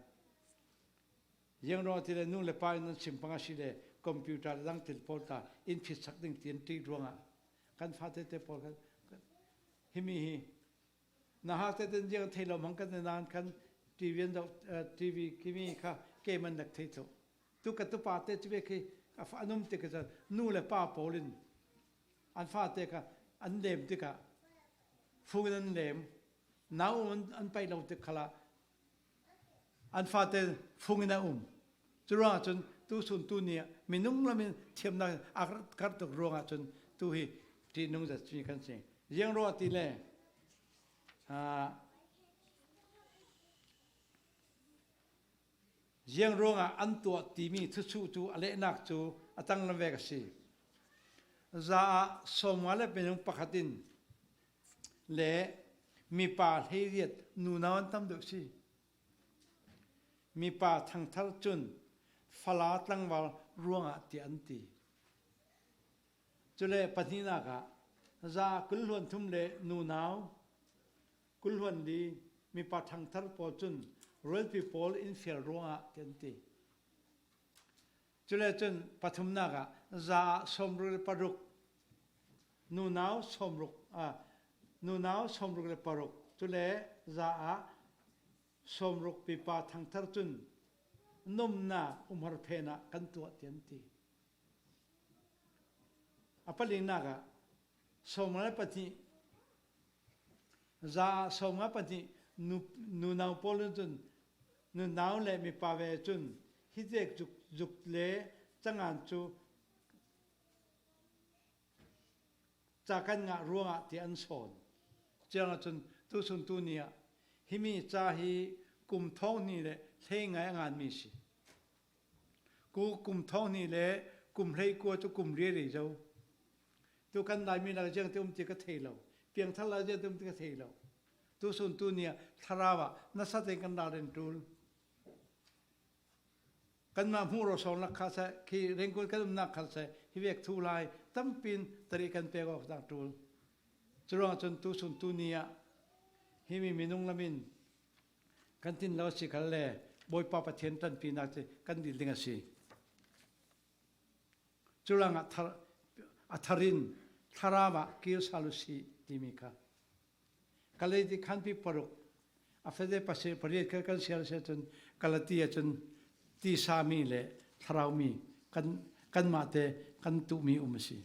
Ziang ruangah tile nu le pa in an sim pang a si le computer le dang thil pawl ta in phitsak ding ti an ṭih ruangah kan fate te pawl kha, himi hi na hak tete in ziang thei lo hmang kan nain khan T V an zoh, eh, T V kimi kha keimah an rak thei thluh. Tu ka tupa te cu ve khi a fa-, an um tikah cun nu le pa pawl in an fate kha an lem tikah fung in an lem, nau um an, an paih lo tik khalah an fate fung in a um. Curuangah cun tusun tuni ah minung lam in thiamnak a karh tuk ruangah cun tu hi ṭihnung zat mi kan si. Ziang ruangah tile, aa, ziang ruangah an tuah timi thusuh cu a lehnak cu a tanglam vek a si. Za ah sawmnga le minung pakhat in le mipa hleiriat nunau an tam deuh si. Mipa thangthar cun fala tlangval ruangah tiah an ti. Cule pahnihnak ah za ah kul hluan thum le nunau kul hluan li mipa thangthar pawl cun rualpi pawl in fial ruangah tiah an ti. Cule cun pathumnak ah za ah sawmruk le paruk, nunau sawmruk, aa, nunau sawmruk le paruk, cule za ah sawmruk mipa thangthar cun nomnak umhar phen ah kan tuah tiah an ti. A palinnak ah sawmnga le pahnih, za ah sawmnga pahnih nu, nunau pawl in cun nunau le mipa ve cun hi zek zuk, zuk le cangan cu ca kan ngah ruangah tiah an sawn. Cuang ahcun tusun tuni ah himi ca hi kum thawng hnih le hlei ngai a nganmi si. Ku kum thawng hnih le kum hleikua cu kum riari zo. Tu kan Laimi lak ziangte um ti ka thei lo. Piangthar lak ziangte um ti ka thei lo. Tusun tuni ah thlarau ah nasa tein kan ralrin ṭul. Kanmah hmuh rawsawng lak kha seh, khi Rangoon kan umnak kha seh, hi vek thu lai tampi in tarih kan pek awknak ṭul. Curuangah cun tusun tuni ah himi minung lam in kan tin lo a si khalle Bawipa Pathian ṭanpinak cu kan dil ding a si. Curuangah thar, a thar in thlarau ah kir sal usih timi kha. Kalati khanpi paruk, a fate pasarih pariat kha kan siar a si ahcun Kalati ahcun tisami le thlarau mi kan, kanmahte kan tuhmi um a si.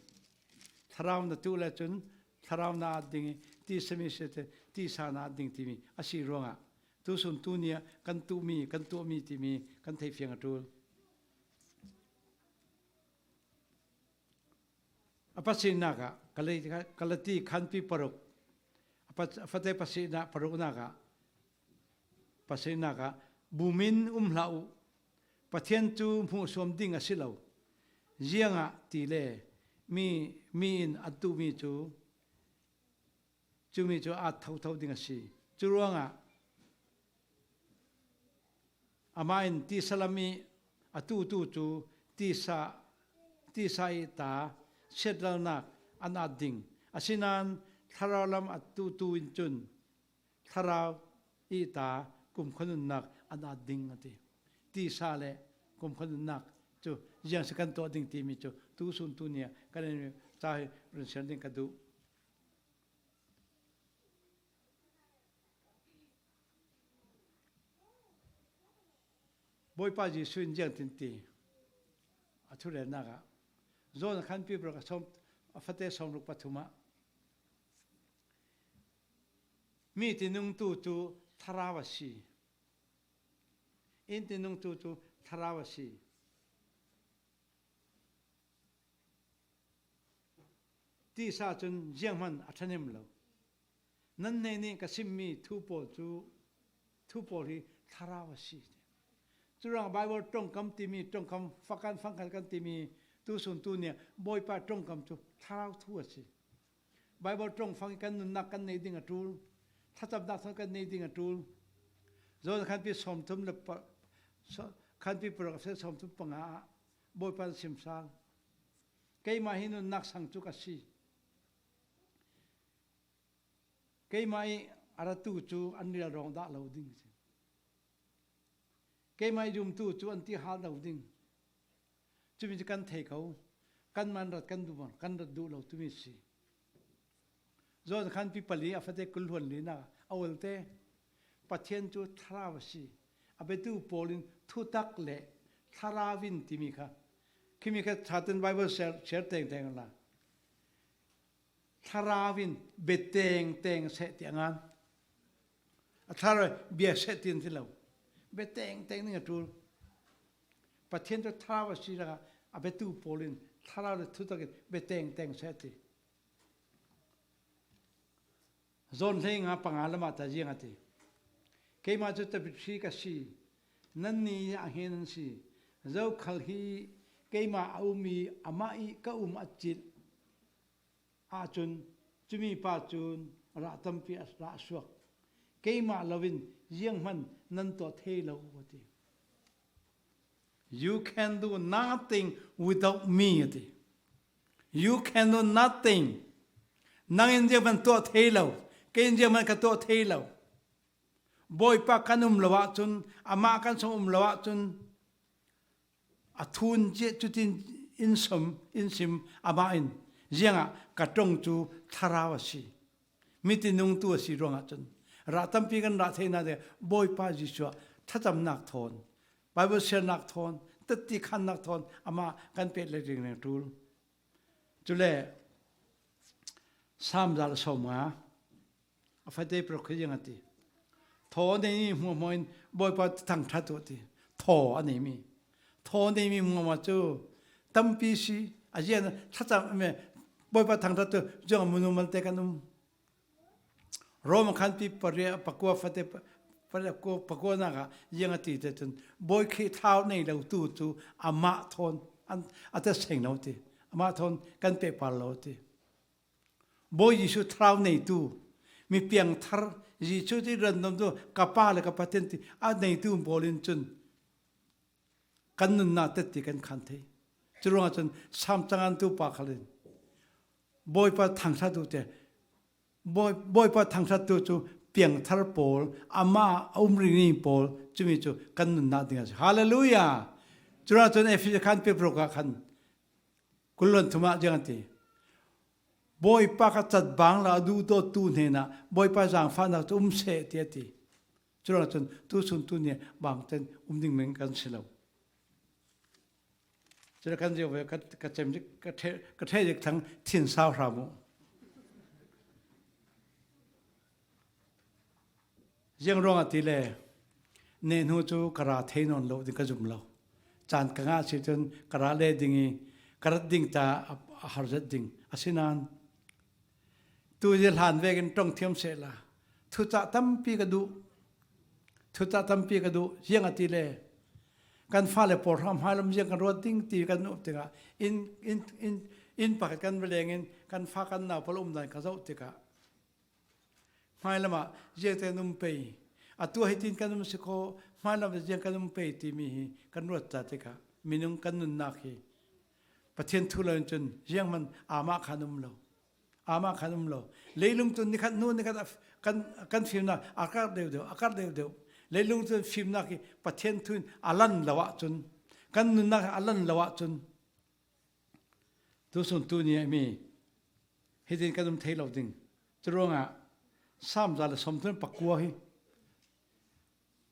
Thlarau na tuh le cun thlarau na at ding i tisami si te tisa na at ding timi a si ruangah tusun tuni ah kan tuhmi, kan tuahmi timi kan theihfiang a ṭul. A pasihnak ah, Galati, Galati khanpi paruk, a pa-, a fate pasihnak paruknak ah, pasihnak ah, bumin um hlah uh. Pathian cu hmuhsuam ding a si lo. Ziangah tile mi, mi in an tuhmi cu, cumi cu a at thotho ding a si. Curuangah amah in tisa lam i a tutu cu tisa, tisa i ta siatlawnak an at ding. Asinain thlarau lam a tutu in cun thlarau i ta kumkhua nunnak an at ding a ti. Tisa le kumkhua nunnak cu ziang si kan tuah ding timi cu tusun tuni ah kan in ca hi run siar ding ka duh. Bawipa Jesuh in ziangtin ti a thurelnak ah, John khanpi paruk a sawm, a fate sawmruk pathum ah, mi tinungtu cu thlarau a si. Inn tinungtu cu thlarau a si. Tisa cun zianghman a ṭhahnem lo. Nan hnenih ka simmi thu pawl cu, thu pawl hi thlarau a si. Curuang Baibal ṭongkam timi, ṭongkam fakan fangkhat kan timi tusun tuni ah Bawipa ṭongkam cu thlarau thu a si. Baibal ṭong fang i kan nunnak kan nei ding a ṭul, thlacamnak thawn kan nei ding a ṭul. John khanpi sawmthum le pa-, sa-, khanpi paruk a fate sawmthum panga ah Bawipa in sim sal. Keimah hi nunnak sang cu ka si. Keimah i a ratu cu an rialrawng dah lo ding a si. Keimah i zumtu cu an ti hal lo ding. Cumi cu kan thei ko. Kanmah in rat kan duh maw? Kan rat duh lo tumi si. John khanpi pali a fate kul hluan linak a olte. Pathian cu thlarau a si. A biatu pawl in thutak le thlarau in timi kha. Khimi kha ṭhatin Baibal share, share tengteng la. Thlarau in bia tengteng seh tiah a ngan. A thlarau bia seh tiah an ti lo. Bia tengteng ning a ṭul. Pathian cu thlarau a si lak ah a biatu pawl in thlarau le thutak in bia tengteng seh a ti. John hleinga panga lamah ta ziang a ti. Keimah cu tapit hri ka si. Nannih a hnen an si. Zokhal hi keimah a um i amah i ka um a cilh ahcun cumi pa cun rah tampi a rah suak. Keimah loin zianghman nan tuah thei lo u a ti. You can do nothing without me, a ti. You can do nothing. Nang in zianghman tuah thei lo. Kei in zianghman ka tuah thei lo. Bawipa kan um lo ahcun, amah kan sung um lo ahcun, a thun cia cutin in sim, in sim amah in, ziangah ka ṭong cu thlarau a si. Mitinungtu a si ruangah cun rah tampi kan rah thei nain Bawipa Jesuh ah thlacamnak thawn, Baibal siarnak thawn, tetti khannak thawn amah kan peh lei ringring ṭul. Cule Salm za le sawmnga a fate paruk khi ziang a ti. Thaw a neimi hmuahhmuah in Bawipa thangṭhat uh a ti. Thaw a neimi. Thaw a neimi hmuahhmuah cu tampi si, a ziah thlacam, Bawipa thangṭhat tu ziang a munu malte kan um. Rom khanpi pariat pakua fate pa-, pariat pakua, pakuanak ah ziang a ti te cun Bawi Khrih thlarau nei lo tu cu amah thawn an, a tat seng lo ti. Amah thawn kan pehpar lo ti. Bawi Jesuh thlarau neitu, mi piangthar Jesuh ti randamtu ka Pa le ka Pathian ti a neitu pawl in cun kan nunnak tetti kan khan thei. Curuangah cun Salm cangantu pa khal in Bawipa thangṭhat tu te, Bawi-, Bawipa thangṭhat tu cu piangthar pawl, amah a um rihmi pawl, cumi cu kan nunnak ding a si. Hallelujah! Curuangah cun Efesa khanpi paruk ah khan Kul hluan thum ah ziang a ti. Bawipa kha catbang le a duhdawttu hnenah Bawipa zaangfahnak cu um seh, tiah a ti. Curuangah cun tusun tuni bang ten um ding men kan si lo. Cule kan zio ve ka, ka cem zik, ka ṭhe-, ka ṭhe zik thlang thinsau hram uh. Ziang ruangah tile, nehnu cu ka ra thei nawn lo ding ka zum lo. Caan ka ngah si cun ka ra leh ding i, ka rat ding caah a, a har zet ding. Asinain tu hi hlan vekin ṭong thiam sehla, thucah tampi ka duh, thucah tampi ka duh, ziangahtile kan fale pawl hram hmailam ziang kan ruat ding ti kan up tikah inn, inn, inn, inn pakhat kan va lengin kan fa kan nau pawl umdan ka zoh tikah hmailamah ziangte kan um pei, a tua hitin kan um si khaw, hmailamah ziang kan um pei timi hi kan ruat ta tikah minung kan nunnak hi Pathian thu lo in cun zianghman amah khan um lo. Amah khan um lo. Leilung cun nikhat hnu nikhat a f-, kan, kan fimnak a karh deuhdeuh, a karh deuhdeuh. Leilung cun fimnak hi Pathian thu in a lan lo ahcun, kan nunnak a lan lo ahcun, tusun tuni ah mi hitin kan um thei lo ding. Curuangah Salm za le sawmthum pakua hi,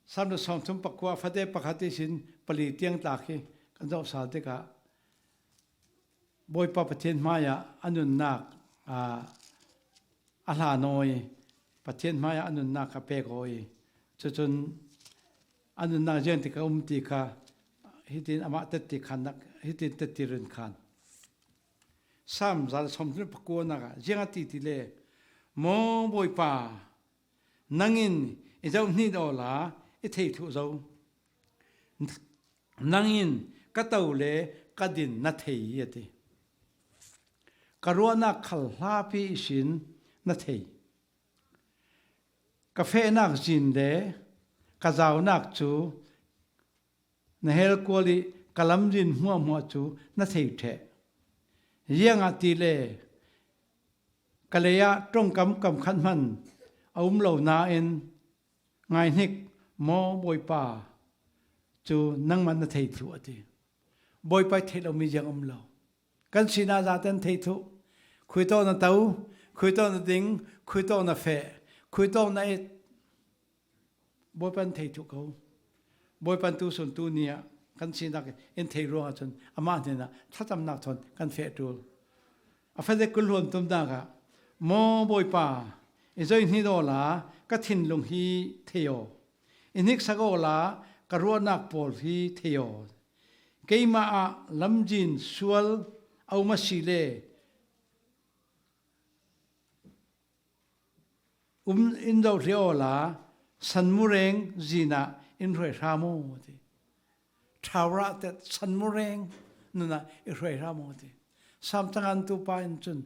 Salm le sawmthum pakua, fate pakhat ihsin pali tiang tlak hi kan zoh sal tikah Bawipa Pathian hmaiah a nunnak, aa, a hlan aw i, Pathian hmaiah a nunnak a pek aw i, cucun a nunnak ziang tik a um ti kha hitin amah tetti khan nak, hitin tetti rin khan. Salm za le sawmthum pakuanak ah ziang a ti tile, maw Bawipa, nangin i zoh hnit awla i thei thluh zo. Nangin ka to le ka din na thei, a ti. Ka ruahnak khal hlapi ihsin na thei. Ka fehnak zin le ka zaunak cu na hel kual i ka lamzin hmuahhmuah cu na thei ṭheh. Ziangahtile ka lei ah ṭongkam kam khat hman a um lo nain, ngaihnik, maw Bawipa, cu nangmah na thei thluh, a ti. Bawipa i theih lomi ziang um lo. Kan sinak zate an thei thluh. Khui tawk na to, khui tawk na ding, khui tawk na feh, khui tawk na et. Bawipa an thei thluh ko. Bawipa an tusun tuni ah kan sinak in thei ruangah cun amah hnenah thlacamnak thawn kan feh ṭul. A fate kul hluan tumnak ah, maw Bawipa, i zoh hnit awla ka thinlung hi thei aw. I hniksak awla ka ruahnak pawl hi thei aw. Keimah ah lamzin sual a um asile, um in zoh hliah awla sanmureng zin ah in hruai hram aw, a ti. Ṭhaurah tet sanmureng nun ah i hruai hram aw, a ti. Salm cang an tu pa in cun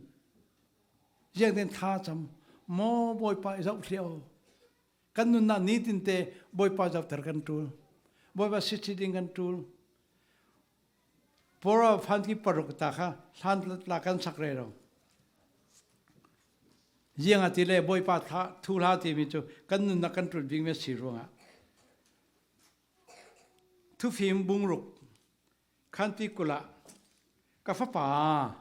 ziangtin thlacam, maw Bawipa i zoh hliah aw. Kan nunnak nitinte Bawipa zohter kan ṭul. Bawipa sitsi ding kan ṭul. Proverbs hlan ki paruk ta kha hlan tla kan sak rero. Ziangahtile Bawipa thu hla timi cu kan nunnak kan ṭul bikmi a si ruangah. Thufim bungruk khanpi kulah, ka fapa,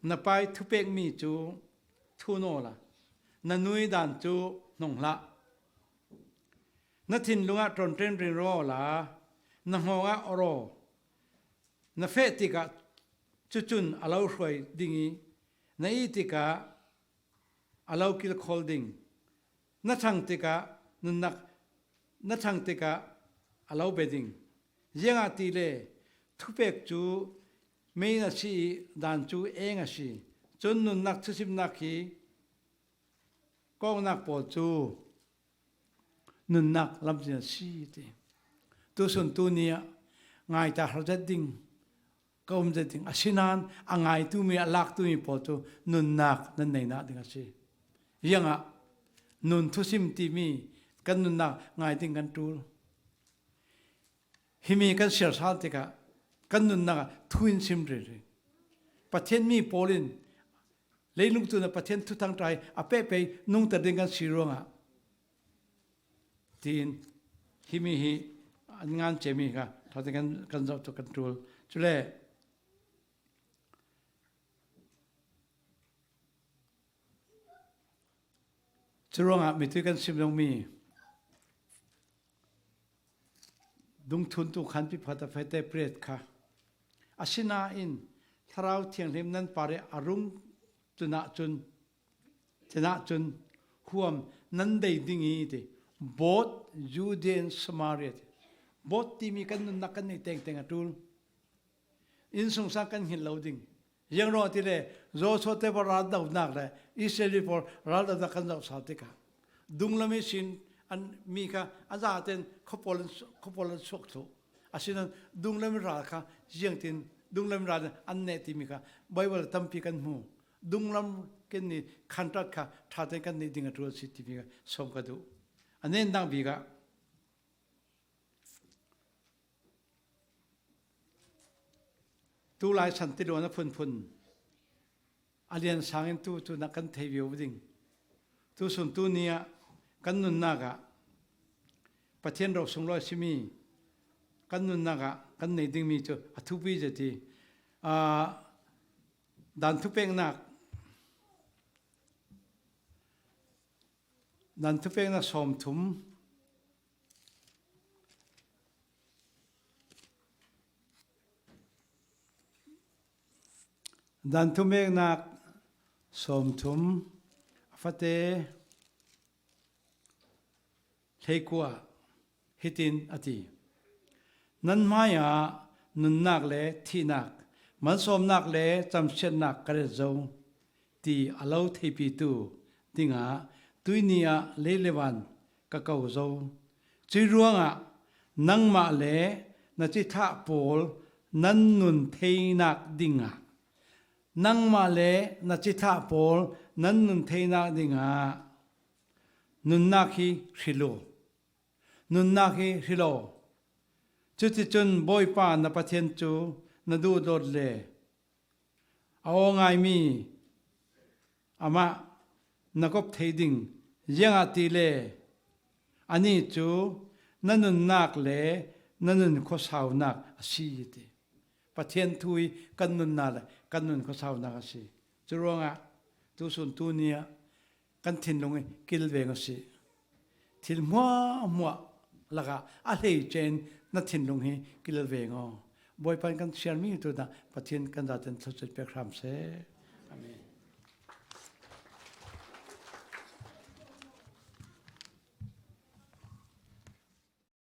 na pai thupekmi cu thun awla na nui dan cu hnong hlah. Na thinlung ah ṭonṭen ringrawh awla na hngawng ah awr aw. Na feh tikah cucun a lo hruai ding i na ih tikah a lo kilkhawl ding. Na ṭhang tikah nunnak, na ṭhang tikah a lo bia ding. Ziangahtile thupek cu mei in a si i dan cu eng a si. Cun nunnak thusimnak hi kawknak pawl cu nunnak lamzin a si, ti. Tusun tuni ah ngaita har zet ding, ka um zet ding. Asinain a ngaitumi, a laktumi pawl cu nunnak nan neinak ding a si. Ziangah nun thusim timi kan nunnak ngai ding kan ṭul. Himi kan siar sal tikah kan nunnak ah thu in sim riri. Pathian mi pawl in leilung tlun ah Pathian thuthang ṭha hi a pehpeh nungter ding kan si ruangah tiin himi hi an ngan ciami kha ṭha tein kan, kan zoh tuk kan ṭul. Cule curuangah mitui kan sim zongmi dungthluntu khanpi pakhat a fate Pilat kha, asinain Thlarau Thianghlim nan par i a rung cunah cun, cinah cun huam nan dei ding i ti. Both Judea and Samaria ti. Both timi kan nunnak kan neih tengteng a ṭul. Innsungsang kan hngilh lo ding. Ziang ruang ti le, Joshua te pawl ral donak le Israel mi pawl ral donak kan zoh sal tikah, dunglam ihsin an mi kha a zaten khuapawl an, khuapawl an suak thluh. Asinan dunglam ral kha ziangtin dunglam ral an neh timi kha Bible tampi kan hmu. Dunglam kan ni khantat kha ṭhaten kan neih ding a ṭul a si timi kha sawm ka duh. A nen dang bik ah, tulai san ti luan a phunphun a lian sangin tu tunak kan thei viau ding. Tusun tuni ah kan nunnak ah Pathian ro sunglawi simi kan nunnak ah kan nei dingmi cu a thupi zet hi. Aa, dan thupeknak, dan thupeknak sawmthum, dan thupeknak sawmthum a fate hleikua hitin a ti, nan hmaiah nunnak le thihnak, malsawmnak le camsiatnak ka ret zo ti a lo theipitu dingah tuini ah lei le van ka ko zo. Cuih ruangah nangmah le na cithlah pawl nan nun theinak dingah, nangmah le na cithlah pawl nan nun theinak dingah nunnak hi hril u. Nunnak hi hril u. Cuticun Bawipa na Pathian cu na duhdawt le a aw ngaimi amah na kop thei ding, ziangahtile anih cu na nunnak le na nun khuasaunak a si, a ti. Pathian thu hi kan nunnak le kan nun khuasaunak a si. Curuangah tusun tuni ah kan thinlung hi kilveng a si. Thil hmuahhmuah lakah a hleice in na thinlung hi kilveng aw. Bawipa in kan siarmi tudah Pathian kan zaten thluachuah pek hram seh. Amen.